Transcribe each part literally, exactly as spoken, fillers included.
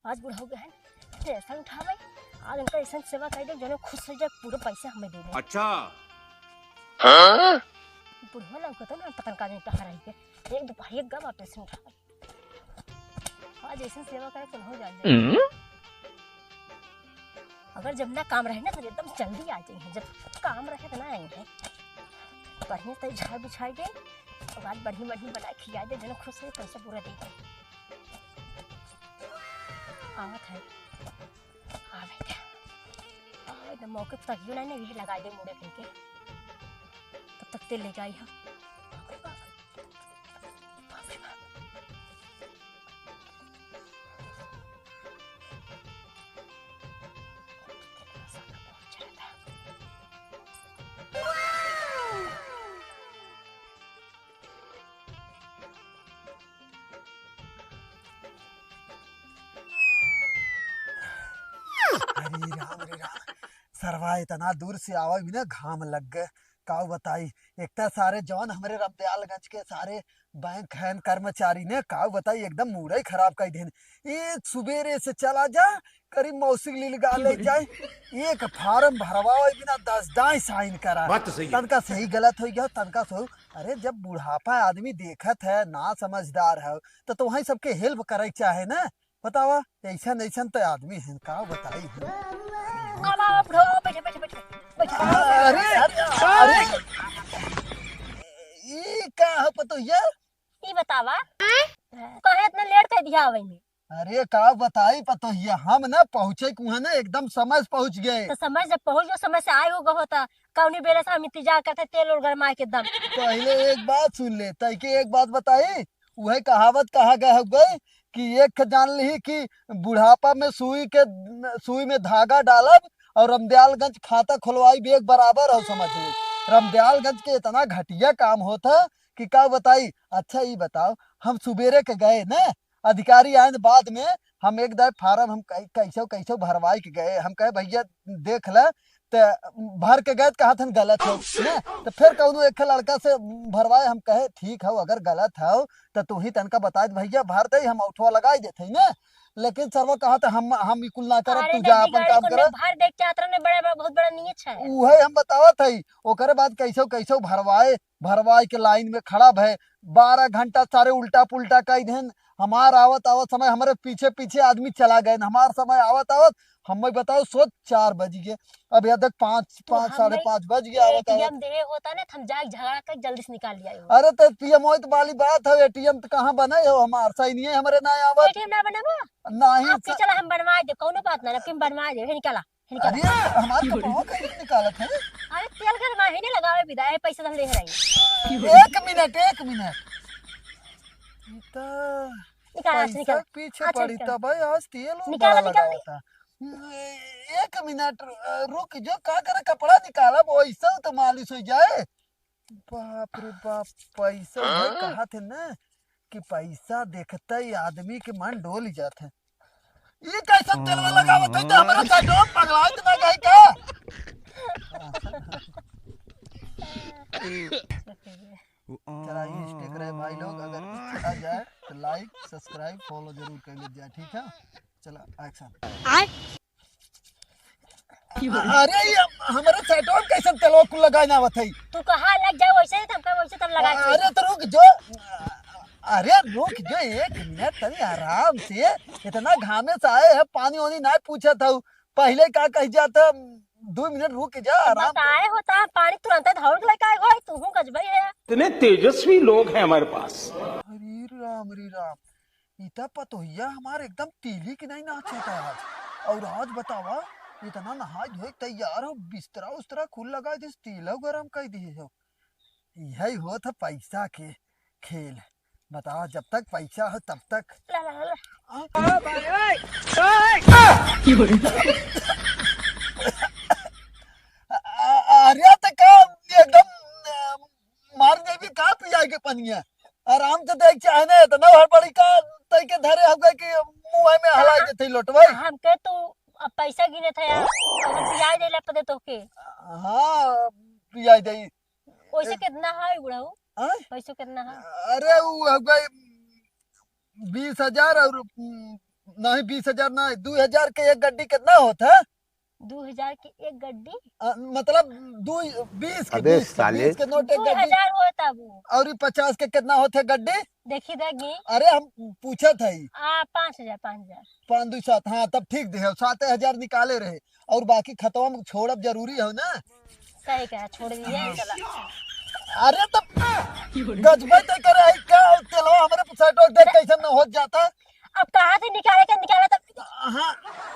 आज बुढ़ऊ गए हैं, टेंशन उठावे, आज उनका ऐसा सेवा कर दे, जौन खुश हो जाए, पूरा पैसा हमें दे दे। अच्छा। बुढ़वा लौकत ना, पता न का जाने कहाँ रह गए। एक दोपहर एक गवा टेंशन उठावे। आज ऐसा सेवा करे तो हो जाए। हम्म। अगर जब ना काम रहे ना, तो एकदम जल्दी आ जाइए, जब काम रहे तो ना आई है। बढ़िया से झाड़ बिछाई दे, और आज बढ़िया बढ़िया बना के खिया दे, जौन खुश हो, पैसा पूरा दे दे। आवत है। आवे दे। आवे दे, मौके पर तकियो नहीं, नहीं, ये लगा दे मुड़े करके। तब तक तेल ले जाई हम। बाप रे बाप। अरे राम, अरे राम, सरवा इतना दूर से आवे भी ना, घाम लग गए। काऊ बताई, एक तो सारे जौन हमरे रमदयालगंज के सारे बैंक हैं कर्मचारी ने, काऊ बताई, एकदम मूड ही खराब कर देन। ये सुबेरे से चला जा, करीब मौसी लील गा ले जाए, एक फार्म भरवावे बिना दस दाई साइन करा। बात तो सही है। तनका सही गलत हो गया, तनका सही। अरे, जब बुढ़ापा आदमी देखत है, ना समझदार है, तो, तो वहीं सबके हेल्प करे के चाहे ना। बतावा, ऐसन, ऐसन तो आदमी है, का बताई हम। आवा, आवा, बुढ़ो, बैठे, बैठे, बैठे, बैठे। अरे, अरे, अरे, ई का है पतोहिया? ई बतावा, काहे इतना लेट कर दिया आवे में? अरे, का बताई पतोहिया, हम ना पहुँचे कुहाँ ना, एकदम समय से पहुँच गए। तो समय जब पहुँच गए, समय से आए हो गए होता, कौनी बेले से हम इंतजार करते, तेल और गरमाए के दम। पहले एक बात सुन ले, तई के एक बात बताई, उहे कहावत कहा गए हो गई कि एक जान ली कि बुढ़ापा में सुई के, सुई में धागा डालब और रमदयालगंज खाता खुलवाई भी एक बराबर हो, समझ ली। रमदयालगंज के इतना घटिया काम होत है कि का बताई। अच्छा, ई बताओ, हम सुबेरे के गए न, अधिकारी आए न बाद में, हम एक दाए फार्म हम कै-, कैसो कैसो भरवाई के गए, हम कहे, "भैया देख ले," त भर के गए त कहत हन गलत हो, न? त फिर कौनो एक लड़का से भरवाए, हम कहे, "ठीक हो, अगर गलत हो त तू ही तनका बता दे भैया, भर दे, हम औठवा लगाई देत हई न।" लेकिन सरवा कहत, "हम, हम ई कुल ना करब, अरे तू जा जल्दी अपन गाड़ी काम को कर।" भर दे के यात्रा ने बड़ा, बड़ा, बहुत बड़ा नीच है। उहे हम बतावत हई, ओकरे बाद कैसो कैसो भरवाए, भरवाए के लाइन में खड़ा भए, बारह घंटा सारे उल्टा पुल्टा कई देन। हमार आवत आवत समय हमरे पीछे पीछे आदमी चला गए। हमार समय आवत आवत, हमें बताओ, सोच, चार बज गए। अब यहाँ तक पाँच, तो पाँच, साढ़े हमें पाँच बज गए आवत आवत। एटीएम देहे होता ना, तो हम जाके झगड़ा कर जल्दी से निकाल लिया होता। अरे तो एटीएम होई तो वाली बात है, एटीएम तो कहाँ बने हो हमार, सही नहीं है हमरे ना आवत। एटीएम ना बने बा? नहीं आप स- चला, हम बनवा दे, कौनो बात ना, लेकिन बनवा दे, निकाला। निकाला। अरे, हमार कपड़वा कहीं निकालत है? अरे, तेल घर में ही नहीं लगावे विदा, ए, पैसा तो हम दे रही। एक मिनट, एक मिनट। ई त निकाल, आज पैसा निकाल। के पीछे अच्छा, पड़ी निकाल। तब आज तेल उल निकाल, बड़ा निकाल, लगावता। एक मिनट, अ, रुक जो, का करे, कपड़ा निकालब, वैसे तो मालिश हो जाए। बाप रे बाप, पैसा ये हाँ? कहा थे ना कि पैसा देखते ही आदमी के मन डोल जात है। ये कैसन तेलवा लगावत है, तो हमरा साथ डोल पगलाइत ना गई का? चला, ये sticker है भाई लोग, अगर अच्छा लगा जाए तो like, subscribe, follow जरूर कर लीजिए, ठीक है? चला, action। आय। अरे, ये हमारे साइडवा में कैसन तेलवा कुल लगाए ना आवत है? तू कहाँ लग जाए वैसे ही, तब का वैसे तब लगा के। अरे, तो रुक जो, अरे, रुक जो, एक मिनट, तनी आराम से। इतना घामे से आए हैं, पानी वानी ना पूछत हऊ। पहले का कह जाता, दो मिनट रुक जा, आराम से। बताए होता, पानी तुरंत धौड़ के लेके आए हो, तू हूँ गजबई है। इतने तेजस्वी लोग हैं हमारे पास। अरे राम रे राम, ई त पतोहिया हमार एकदम तिली के नहीं नाचत है आज। और आज बतावा, इतना नहाए धोए के तैयार हो, बिस्तरा उस्तरा कुल लगा दिस, तेलो गरम कर दिए हो। यही होत है पैसा के खेल। बतावा, जब तक पैसा हो तब तक। ला, ला, ला, ला। आ? आ, अरे त का एकदम, अ, मार देबी का पियाई के पनिया? आराम से देख चाहे ना, इतना हड़बड़ी का तई के धरे हो गए कि मुंह में हलाई देते लोटवाई। हमके तू अब पैसा गिने था यार, अब पियाई देला पदे तोके। हाँ, पियाई दे। वैसे ए- कितना है बुढ़ऊ? हाँ? पैसो कितना है? अरे, वो हो गए बीस हजार और, उम, नहीं, बीस हजार नहीं, दू हजार के एक गड्डी कितना होत है? दू हजार के एक गड्डी? अ, मतलब, दू, बीस के, अबे बीस के, साले। बीस के नोट एक गड्डी। दू हजार होत अब। और ई पचास के कितना होत है गड्डी? देखी देगी। अरे, हम पूछत हई। आ, पाँच हजार, पाँच हजार। पाँच दू सात, हाँ, तब ठीक दे, सात हजार निकाले रहे। और बाकी खतवा में छोड़ब जरूरी हो ना? सही कहा, छोड़ दिए, हाँ। चला। अरे, तब गजबे तो करे है, का तेलवा हमरे साइड देख कैसे न हो जाता? अब कहाँ से निकाले के निकाले तब? हाँ,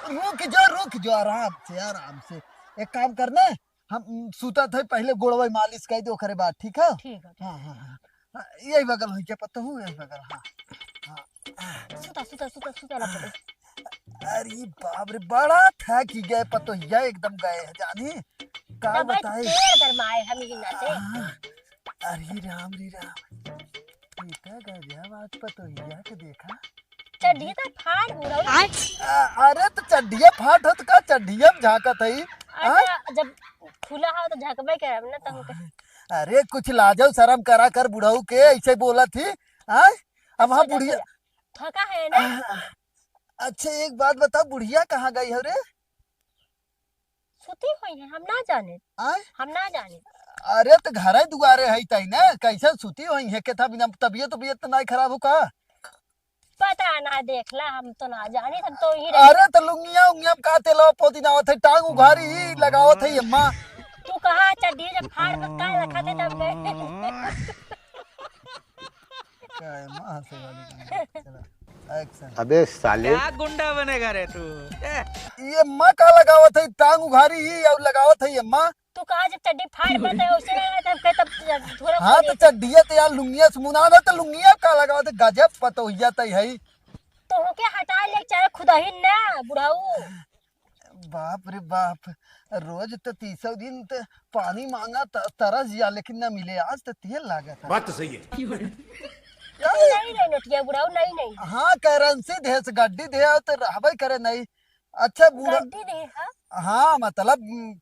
रुक जो, रुक जो, आराम से, आराम से। एक काम करना, हम, उम, सुतत है, पहले गोड़वा मालिश कर दे, ओकरे बाद, ठीक है? ठीक है, ठीक। हाँ, हाँ, हाँ। हाँ, यही बगल हो गया, पता हूँ, यही बगल, हाँ। हाँ। सुता, सुता, सुता, सुता ला पड़े। अरे बाप रे, बड़ा थक गए पतोहिया, एकदम गए है जानी। का बताई? पेड़ गरमाए हम ही नाचे। हाँ। अरे राम रे राम, ये का गजब आज पतोहिया के देखा। चड्ढिया तो फाड़ बुढ़ऊ। आ, अरे तो चड्ढिया फाट हो तो का चड्ढिया में झांकत है? अच्छा, जब खुला हो तो झांकबे करब ना तुमके। अरे कुछ लाजो शरम करा कर बुढ़ऊ के, ऐसे बोला थी। हाँ? अब हाँ अच्छा, बुढ़िया। अच्छा, थका है ना? आ, अच्छा एक बात बताओ, बुढ़िया कहाँ गई हो रे? सुती हुई है, हम ना जाने। आय? हम ना जाने। अरे तो घरे दुआरे है तई ना, कैसे सुती हुई है? के था बिना तबियत, तबियत तो नहीं खराब हो का? पता ना, देखला, हम तो ना जानी, हम तो यही रहे। अरे तो लुंगिया उंगिया में का तेलवा पोती ना होत है, टांग उघारी ही लगावत है अम्मा। तू कहा चड्ढी जब फाड़ के का रखा थे तब गए। का है, माँ हंसे वाली गाना। चला, action। अबे साले। क्या गुंडा बनेगा रे तू? ए। ये अम्मा का लगावत है, टांग उघारी ही और लगावत है ये अम्मा। तू कहा जब चड्ढी फाड़ पड़ता है, उसे ना तब के तब थोड़ा हाँ, तो चड्ढिया तो यार लुंगिया से मुना ना, तो लुंगिया का लगावत है, गजब पतोहिया तई है। तो होके हटा ले, चाहे खुदा ही ना, बुढ़ाऊ। बाप रे बाप, रोज तो तीसों दिन तो पानी मांगा त-, तरस जा, लेकिन ना मिले। आज तो तेल लागत है। बात तो सही है। क्या है? नहीं, नहीं, नोटिया बुढ़ाऊ, नहीं, नहीं। हाँ, करेंसी दे से गड्डी दे, तो रहबे करे नहीं। अच्छा, बूढ़ा गड्डी दे, हाँ? हाँ, मतलब,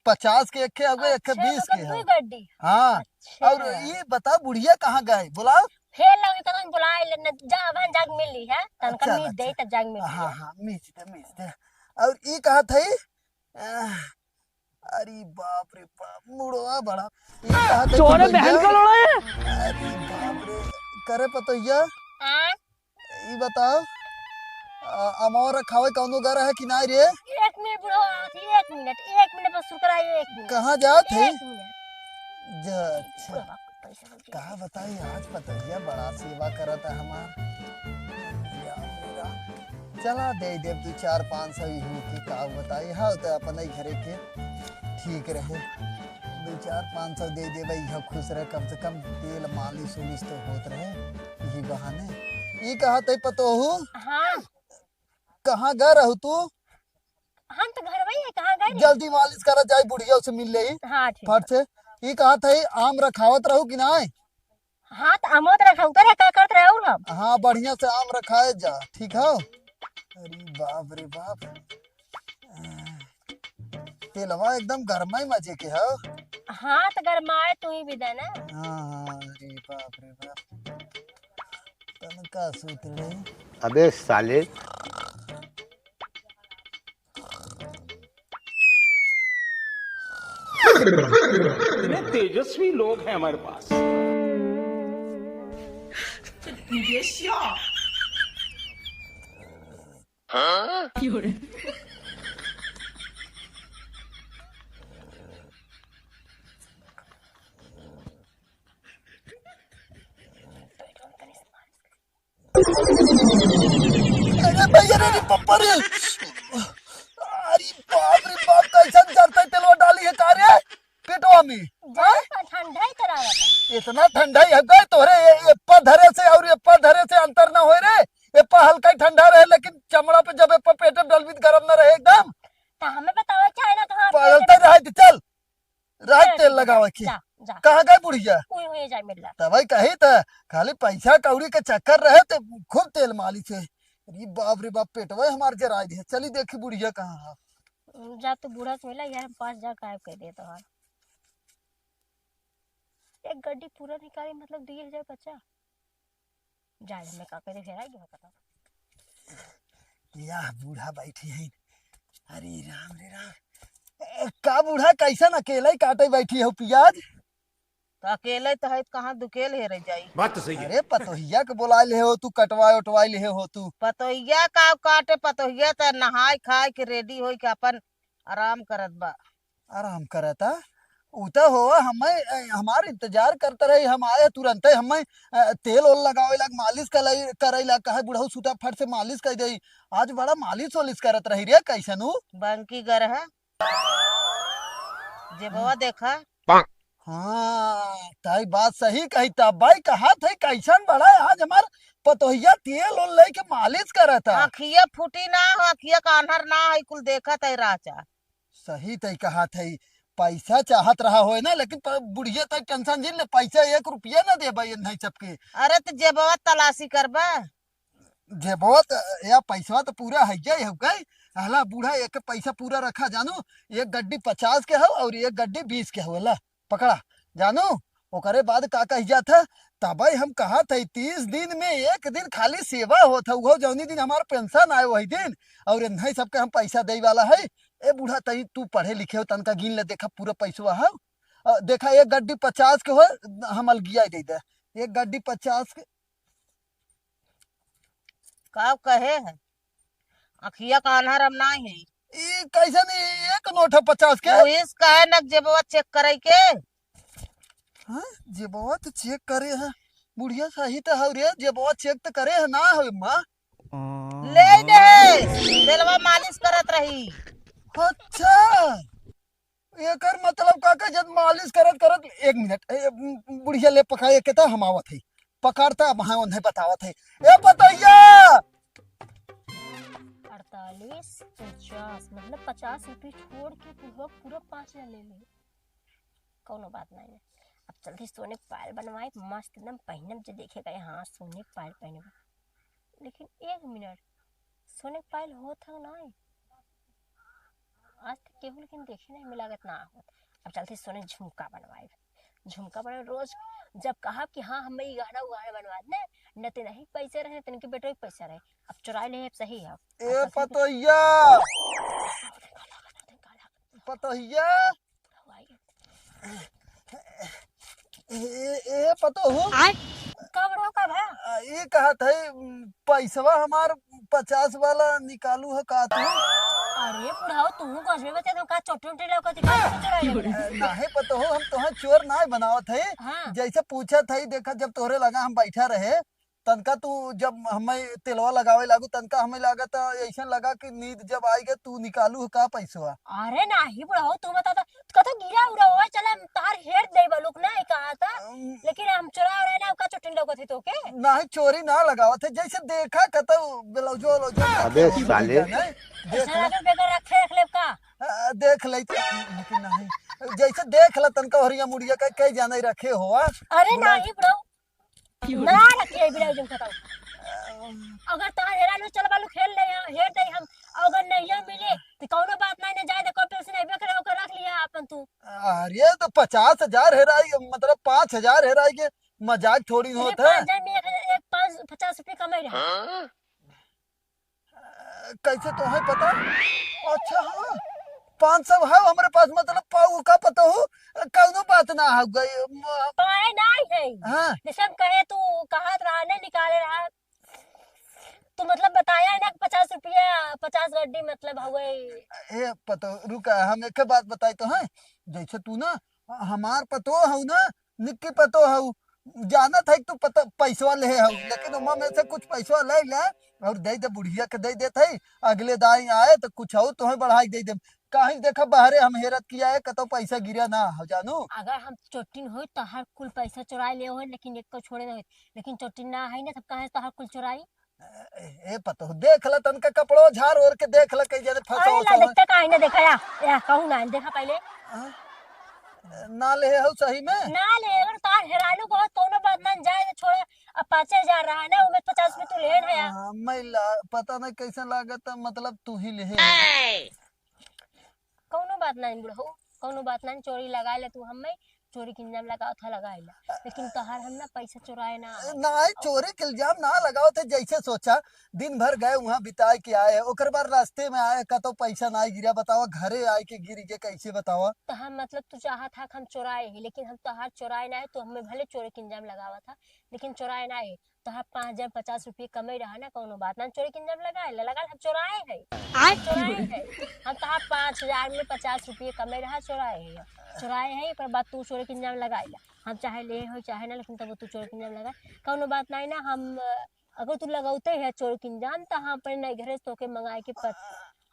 पचास के एक के हवे, एक के अच्छा, बीस मतलब के दो है। गड्डी। हाँ, अच्छा। और ये बता, बुढ़िया कहाँ गए? बुलाओ। हे लगे, कतन बुलाए ले, न जा, वहाँ जाग मिल ली है, तनका अच्छा, मीत दे, अच्छा। तब जाग मिल ली हाँ, है। हाँ, मीच दे, मीच दे। और ई कहा थई, आह, अरे बाप रे बाप, मुड़वा बड़ा। ई कहा थई चोरे कि बहन भैया, का लोड़ा है। अरे बाप रे, करे पतोहिया। हाँ? ई बताओ, अ, अमवा रखावे कौनो गर है कि नाई रे? एक मिनट बुढ़वा, एक मिनट, एक मिनट बस रुक रहा है, एक मिनट। कहाँ जात है? एक मिनट। जा, अच्छा। बुढ़वा, पैसा दे। का बताई, आज पतोहिया बड़ा सेवा करत है हमार। या मेरा। चला दे देब दू चार पाँच सौ इहू के, का बताई, हाँ, तो अपने घरे के ठीक रहे। दू चार पाँच सौ दे देबे, इहो खुश रहे, कम से कम तेल मालिश उलिश तो होत रहे, यही बहाने। ई कहा थई पतोहू? हाँ। कहाँ गए रहू तू? हम तो घर में ही है, कहाँ गए रहे? जल्दी मालिश करा जाए, बुढ़िया से मिल ले। हाँ, ठीक फट है। से। ई कहा थई आम रखावत रहू कि नाय? हाँ, तो आमो तो रखा उधर है, का करत रहे और हम? हाँ, बढ़िया से आम रखाए जा, ठीक है? अरे बाप रे बाप। तेलवा एकदम गरमाई मजे के है। हाँ, तो गरमाए तू ही भी देना। हाँ, हाँ, अरे बाप रे बाप। तनका सूत रही। अबे साले। इतने तेजस्वी लोग हैं हमारे पास। अरे भैया रे, रे पप्पा रे। अरे बाप रे बाप, कैसन जरता तेलवा डाली है का रे पेटवा में? जरा सा ठंडा ही करा रहा था। इतना ठंडा ही है गए तोहरे, ये, ये एप्पा धरे से और एप्पा धरे से अंतर ना होए रे। एप्पा हल्का ही ठंडा रहे, लेकिन चमड़ा पे जब एप्पा पेट में डलबी त गरम ना रहे एकदम। तो हमें बताओ, चाहे ना तो हाँ, पागल पेट तो रहे, चल। रात चल, तेल ठीक है, लगावे के। जा, जा। कहाँ गए बुढ़िया? उही, उही जाए मिल रहा। तबई कही त खाली पैसा कौड़ी के चक्कर रहे त खूब तेल मालिश है। अरे बाप रे बाप, पेटवा हमार जराई दे। चली देखी बुढ़िया कहाँ है। जा तू बूढ़ा से मिला, यार हम पाँच हजार गायब कर दे तोहार। एक गड्डी पूरा निकाली, मतलब, दुई हजार बचा। जाए हमें का करे, हेराई गया पता। या बूढ़ा बैठी है। अरे राम रे राम। ए, का बूढ़ा, कैसन अकेले ही काटे बैठी हो पियाज? तो अकेले तो है, कहाँ दुकेल हेरे जाई? बात तो सही है। अरे पतोहिया के बोलाए ले हो तू, कटवाए उटवाए ले हो तू। पतोहिया का काटे, पतोहिया तो नहाए खाए के रेडी होई के अपन आराम करत बा। आराम करता? उ तो हो, हमें, ए, हमार इंतजार करत रही, हम आए तुरंते, हमें, ए, तेल ओल लगावे लाग, मालिश करई, करई लाग, कहे बुढ़ऊ सूता फट से मालिश कर देई। आज बड़ा मालिश ओलिश करत रही रे, कैसन उ? बंकी गर है। जेबवा देखा। हाँ, ताई बात सही कही। तब भाई कहा थे, कैसन बड़ा है आज हमार पतोहिया तेल ओल लेके मालिश करत है। आँखिया फूटी ना हो, आँखिया का आन्हर ना है, कुल देखत है राचा। सही तई कहा थे, पैसा चाहत रहा होए ना, लेकिन प-, बुढ़िया तई टेंशन जिन ले, पैसा एक रुपया ना देबा ये नहीं सबके। अरे तो जेबवा तलाशी करबा। जेबवा त, या पैसवा तो पूरा है, ये हो गई। हला बूढ़ा, एक पैसा पूरा रखा जानू, एक गड्डी पचास के हो और एक गड्डी बीस के हो, ला पकड़ा जानू। ओकरे बाद का कही जात है, तबे हम कहा थे, तीस दिन में एक दिन खाली सेवा होत है, उहो जौनी दिन हमार पेंशन आए वही दिन, और नहीं सबके हम पैसा दे वाला है। ए बूढ़ा, तई तू पढ़े लिखे हो, तनका गिन ले, देखा पूरा पैसवा है। अ, देखा एक गड्डी पचास के हो, हम अलगिया दे दे, एक गड्डी पचास के। का कहे है? अखिया का आन्हर हम ना है। ई कैसन एक नोट है पचास के? वही से कहे न जेबवा चेक करे के। हाँ, जेबवा तो चेक करे है। बुढ़िया सही तो हौ रे, जेबवा चेक तो करे है ना हो माँ। ले दे, तेलवा मालिश करत रही। अच्छा, एकर मतलब का, का जब मालिश करत करत, एक मिनट, ए, बुढ़िया ले पकड़ के तो हम आवत है, पकड़ता अब हाँ उन्हें बतावत है। ए पतोहिया! अड़तालीस, पचास, मतलब पचास रुपये छोड़ के तू लोग पूरा पाँच हजार ले ले। कौनो बात नहीं है, अब चलते सोने के पायल बनवाए, मस्त एकदम पहनब जे देखेगा, हाँ सोने के पायल पहनब। लेकिन एक मिनट, सोने के पायल होत है ना? आज तक केहू लेकिन देखे नहीं मिला, लागत ना होत। अब चलते सोने झुमका बनवाए, झुमका बनवाए रोज। जब कहा कि हाँ हम ई गहना उ गहना बनवा दे, न ते नहीं पैसे रहे, तनिक बेटो के पैसा रहे, अब चुराए ले सही है। ए पतोहिया, पतोहिया। ए, ए, ए पतोहू। आय? का बुढ़ऊ का भा? आ, ई कहत है, उम, पैसवा हमार पचास वाला निकालू है का तू? अरे बुढ़ऊ, तू गजबे बच्चा, तू का चोटी उटी लौकत है, का चोटी चुराई लेबे? ए, नाहीं पतोहू, हम तोहे चोर नाहीं बनावत है। हाँ। जैसे पूछत है, देखा जब तोहरे लगा हम बैठा रहे, तनका तू जब हमें तेलवा लगावे लागू, तनका हमें लागत, ऐसन लगा कि नींद जब आइगे, तू निकालू का पैसवा। अरे नाही बुढ़ऊ, तू बता तो, कतो गिरा उरा हुआ, चला हम तार हेर दे बलुक ना, कहा था। अम, लेकिन हम चोरा रहे ना, का चोटिन लौकत है तो के? नाही, चोरी ना लगावत है, जैसे देखा कतो ब्लाउजो व्लाउजो अबे साले। देख ऐसा ले। लगे बेगर रखे रख ले का? आ, देख ले तो, लेकिन नाही, जैसे देख ले तनका हरिया मुड़िया का, कई जाने रखे हुआ। अरे बुढ़ऊ। नाही बुढ़ऊ, ना रखिए बिलाउज में खतम। अगर तहार हेरा लो चल बालू खेल ले, हेर दे हम, अगर नहीं मिले तो कौनो बात नहीं, ना जाए तो कॉपी से नहीं बेकर ओकर रख लिया अपन तू। अरे तो पचास हजार हेराई, मतलब पाँच हजार हेराई के मजाक थोड़ी अरे होत है। पाँच हजार में एक, एक पाँच, पचास रुपये कमाई रहा। कैसे तोहे पता? अच्छा हाँ, पाँच सौ है हमरे पास, मतलब पाऊ का पता हो, कौनो बात ना हो गई। म- पाए नहीं है। हाँ। जैसे हम कहे तू कहत रहा ना, निकाले रहा, तू मतलब बताया है ना कि पचास रुपया, पचास गड्डी मतलब हो गई। ए पतो रुका, हम एक बात बताई तो है, जैसे तू ना हमार पतो हौ ना, निक्की पतो हौ, जानत है कि तू पता पैसवा ले हौ, लेकिन ओमा में से कुछ पैसवा ले ले और दे दे, बुढ़िया के दे देत है, अगले दाई आए तो कुछ और तोहे बढ़ाई दे दे। काहे देखा बाहरे हम हेरत किया है, कतो पैसा गिरा ना हो जानू। अगर हम चोटिन होई तो हर कुल पैसा चुराई ले होई, लेकिन एक को छोड़े ना होई, लेकिन चोटिन ना है ना, तब कहाँ से तो हर कुल चुराई? ए, ए पतोह, देख ल तनका कपड़ो झार ओर के देख ल, कई जने फंसा अरे ना उसा देखता, काहे ना देखा या, या कहूँ ना देखा पहले। हाँ? ना ले हौ सही में? ना ले, अगर तार हेरालू को कौनो बात ना जाए, छोड़े, अब पाँचे हजार रहा ना, उमे पचास में तू ले है या। हाँ, मैं ला, पता नहीं कैसे लागत, मतलब तू ही ले। कौनो बात नहीं बुढ़ऊ, कौनो बात नहीं, चोरी लगा ले तू हमें, चोरी के इल्जाम लगावत है, लगाइला, लेकिन तोहार हम ना पैसा चोराए ना है। नहीं, चोरी के इल्जाम ना लगावत है, जैसे सोचा, दिन भर गए वहाँ बिताए के आए, ओकर बाद रास्ते में आए, कतो पैसा ना गिरा, बतावा, घरे आए के गिर गए, कैसे बतावा? तो हम, मतलब, तू चाहत है कि हम चोराए ही, लेकिन हम तोहार चोराए ना है, तू हमें भले चोरी के इल्जाम लगावत है, लेकिन चोराए ना है। तोहार पाँच हजार पचास रुपये कमे रहा ना, कौनो बात ना, चोरी के इल्जाम लगाए ला, लगा, हम चोराए है, आय। चोराए है। हम तोहार पाँच हजार में पचास रुपये कमे रहा, चोराए है, चोराए है, ओकर बाद तू चोरी के इल्जाम लगाए ला। हम चाहे ले हो चाहे ना, लेकिन तब तू चोरी के इल्जाम लगा, कौनो बात नहीं ना। हम, अ, अगर तू लगौते है चोरी के इल्जाम, तो हम अपने नैहरे से तोके मंगाए के पत-,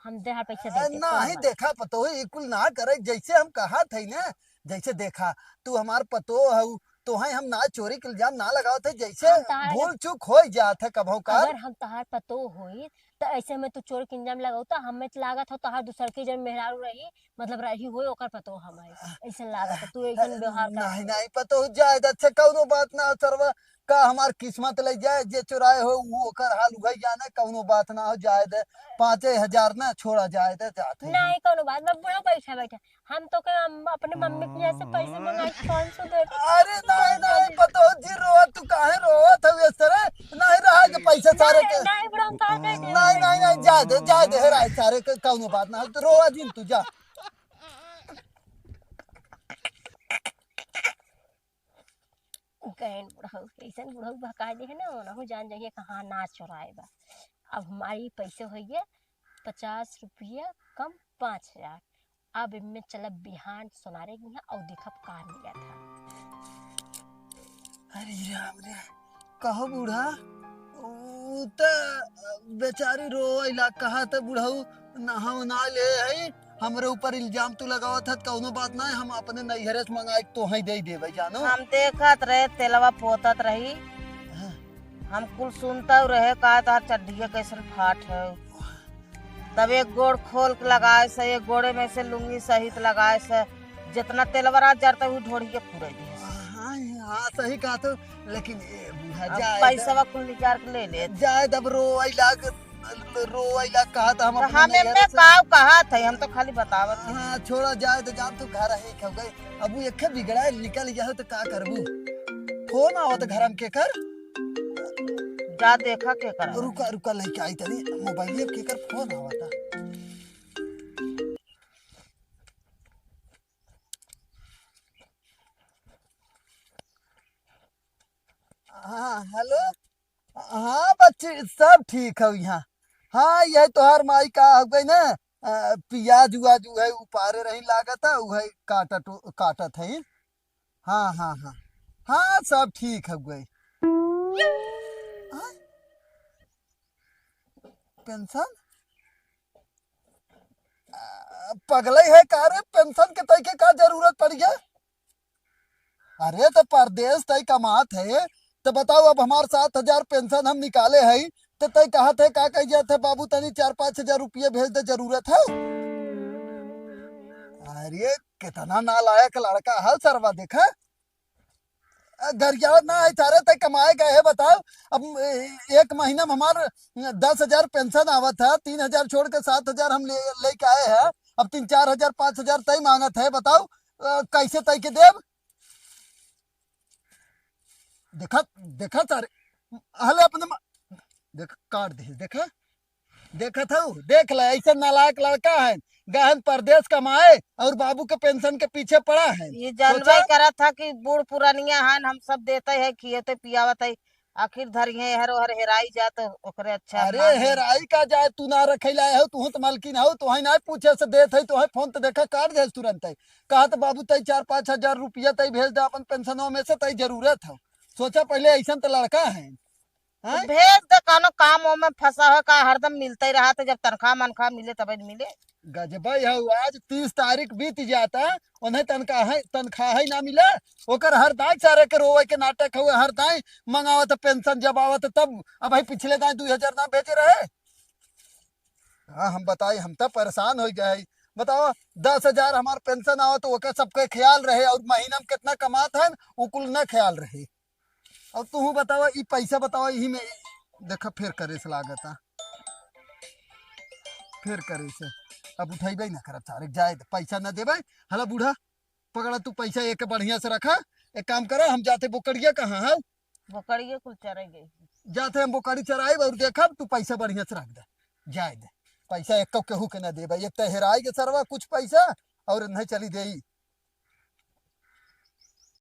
हम देहार पैसा दे दे, नहीं, कौनो बात। देखा पतोह, ई कुल ना करे, जैसे हम कहा थे ना, जैसे देखा, तू हमार पतोह हऊ, तोहे हम ना चोरी के इल्जाम ना लगावत है, जैसे हम तहार भूल चूक हो जात है कभौ कार। अगर हम तहार पतोह होई, त ऐसे में तू चोरी के इल्जाम लगावता, हमें त लागत हो तहार दूसर की जन मेहरारू रही, मतलब रही होई, ओकर पतोह हम आई। ऐसे लागत है, तू ऐसन व्यवहार कर। नहीं, नहीं, पतोह जाए दे, अच्छा, कौनो बात ना हो, सरवा, का हमार किस्मत ले जाए, जे चोराए हो, वो ओकर हाल उहे जाने, कौनो बात ना हो, जाए दे, पाँचे हजार ना छोड़ा, जाए दे, जात है। नहीं, कौनो बात, मैं बुढ़ा बैठा, बैठा। हम तो के, हम अपने मम्मी के यहाँ से पैसे मंगाई, पाँच सौ दे दे। अरे नहीं, नहीं, पतोह जी, रोवत, तू काहे रोवत हऊ इस तरह? नहीं रहा के पैसे सारे नहीं, के। नहीं, बुढ़ा, हम कहाँ दे देब? नहीं, नहीं, नहीं, जा दे, जा दे, हेराए सारे के, कौनो बात ना, तू रोवा जिन, तू जा। गैन बुढ़ऊ, कैसन बुढ़ऊ बहका दे है ना, ओनहु जान जाइए कहाँ ना चोराए बा। अब हमारी पैसे होइए पचास रुपया कम पाँच हजार। अब इनमें चलब बिहान सोनारे के यहाँ और देखब का मिलत है। अरे राम रे, कहो बूढ़ा, ऊ त बेचारी रोइला, कहा त बुढ़ऊ नहाव ना ले है, हमरे ऊपर इल्जाम तू लगावत हत, कौनो बात ना है, हम अपने नैहरे से मंगाए के तोहई दे देबे, जानो। हम देखत रहे, तेलवा पोतत रही, हाँ। हम कुल सुनत रहे, का तार चड्ढिया कैसन फाट है। तब एक गोड़ खोल के लगाए से, एक गोड़े में से लुंगी सहित लगाए से, जितना तेलवा रहा जरता, ऊ ढोढ़ी के पूरे दिए से। हाँ, हाँ, सही कहा तू, लेकिन ए बूढ़ा अब जाए पैसवा कुल निकाल के ले ले। जाए तब रोइला, रोइला कहा त हम तो अपने हम नैहरे एमे से काव कहा था, हम तो खाली बतावत हई। हाँ, छोड़ा जाए तो जान तू घर ही खो गए। अब वो एक बिगड़ा निकल गया हो तो का करबू? फोन आवत घर में केकर? जा देखा केकर। रुका, रुका, लेके आई तनी मोबाइल, केकर फोन आवता। हाँ, हेलो। हाँ बच्ची, सब ठीक है यहाँ। हाँ, यही तोहार माई का हो गई ना, अ, पियाज उआज उहे उपारे रही लागत है, उहे काटत, काटत है। हाँ, हाँ, हाँ। हाँ, सब ठीक है गई। हाँ? पेंशन? अ, पगलई है का रे? पेंशन के तई के का जरूरत पड़ गया? अरे तो परदेस तई कमात है, तो बताओ, अब हमार सात हजार पेंशन हम निकाले है, तो तई कहत है, का कह जात है, "बाबू तनी चार पाँच हजार रुपये भेज दे, जरूरत है।" अरे कितना नालायक लड़का है सरवा, देखा। अ, गरियावत ना है सारे, तई कमाए गए है, बताओ। अब ए-, एक महीना में हमार दस हजार पेंशन आवत है, तीन हजार छोड़ के सात हजार हम ले, लेके आए हैं। अब तीन चार हजार, पाँच हजार तई मांगत है, बताओ, अ, कैसे तई के देब? देखा, देखा सारे, हले अपने मा-, देख, काट दे, देखा, देखत हऊ, देख ले, ऐसे नालायक लड़का है, गहन परदेस कमाए और बाबू के पेंशन के पीछे पड़ा है। ये जानबे सोचा? करत था कि बूढ़ पुरानिया हन, हम सब देते हैं, खियते पियावत है, आखिर धरिहे हर ओहर हेराई जा तो ओकरे अच्छा अरे, मान। हेराई का जाए, तू ना रखे लाए हो, तू तो मालकिन हो, तोहई ना पूछे से देत है, तोहई फोन तो देखा काट दे तुरंत है। कहा तो बाबू तई चार पाँच हजार रुपया तई भेज दे अपन पेंशनों में से, तई जरूरत हो। सोचा पहले, ऐसन तो लड़का है। तो हैं? भेज दे, कौनो काम वाम में फंसा हो का, हरदम मिलते ही रहा, तो जब तनख्वाह मनख्वाह मिले तबे न मिले। गजबे हो, आज तीस तारीख बीत जाता, उन्हें तनख्वाह, तनख्वाह ही ना मिला। ओकर हर दाई सारे के रोवे के नाटक हुए, हर दाई मंगावत पेंशन, जब आवत तब। अब भाई पिछले दाई दो हजार ना भेजे रहे। हाँ, हम बताई, हम तो परेशान हो गए। बताओ, दस हजार हमार पेंशन आवत, ओकर सबके ख्याल रहे, और महीना में कितना कमात है, उ कुल ना ख्याल रहे। अब तू बतावा, ई पैसा बतावा, यही में देखा, फिर करे से लागता, फिर करे से। अब उठैबे ना करब सारे, जाए दे, पैसा ना देबे। हला बूढ़ा, पकड़ा, तू पैसा एक बढ़िया से रखा। एक काम करा, हम जाते, बोकड़िया कहाँ है? बोकड़िया कुल चरे गई। जाते हम बोकड़ी चराइब और देखब, तू पैसा बढ़िया से रख दे, जाए दे। पैसा एक केहू के ना देबा, एक तो हेराई के सरवा कुछ पैसा और नहीं चली देई।